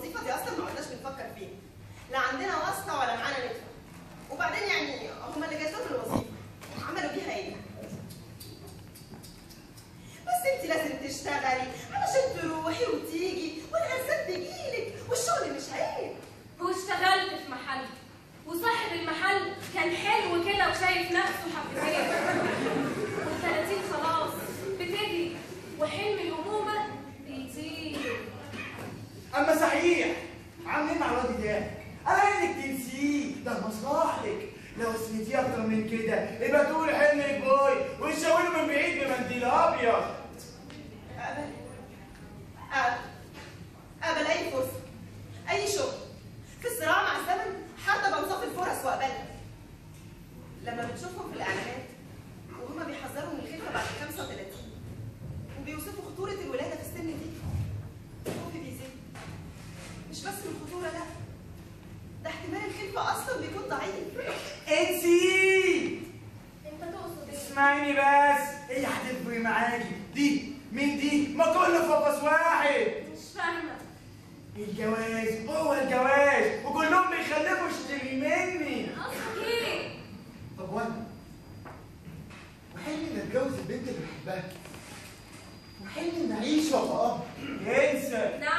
الوظيفة دي اصلا ما عدناش بنفكر فيها، لا عندنا واسطه ولا معانا ندفع. وبعدين يعني هما اللي جات لهم الوظيفة عملوا بيها ايه؟ بس انت لازم تشتغلي علشان تروحي وتيجي والعرسان تجيلك والشغل مش عيب. واشتغلت في محل، وصاحب المحل كان حلو كده وشايف نفسه حبتين. وال30 خلاص بتجري وحلم الأمومة بيطير. أما صحيح عاملين مع الواد ده، أنا إنك تنسيه ده لمصلحتك، لو سميتيه أكتر من كده يبقى تقول حلمك باي وتشاوله من بعيد بمنديل أبيض. أقبل أقبل أقبل أي فرصة، أي شغل. في الصراع مع الزمن حتى بنصاف الفرص وأقبلها. لما بتشوفهم في الإعلانات وهما بيحذروا من الخلفة بعد 35 وبيوصفوا خطورة الولادة في السن دي، خوفي بيزيد. مش بس من الخطورة، لا، ده احتمال الخلفة أصلا بيكون ضعيف. انسي. أنت تقصد إيه؟ اسمعيني بس، إيه هتفرق معاكي؟ دي مين دي؟ ما كله في قفص واحد. مش فاهمة. الجواز هو الجواز وكلهم بيخلفوا، اشتري مني. قصدك ايه؟ طب وانا؟ وحلمي اني اتجوز البنت اللي بحبها، وحلمي اني اعيش وابقى اب. انسى. نعم.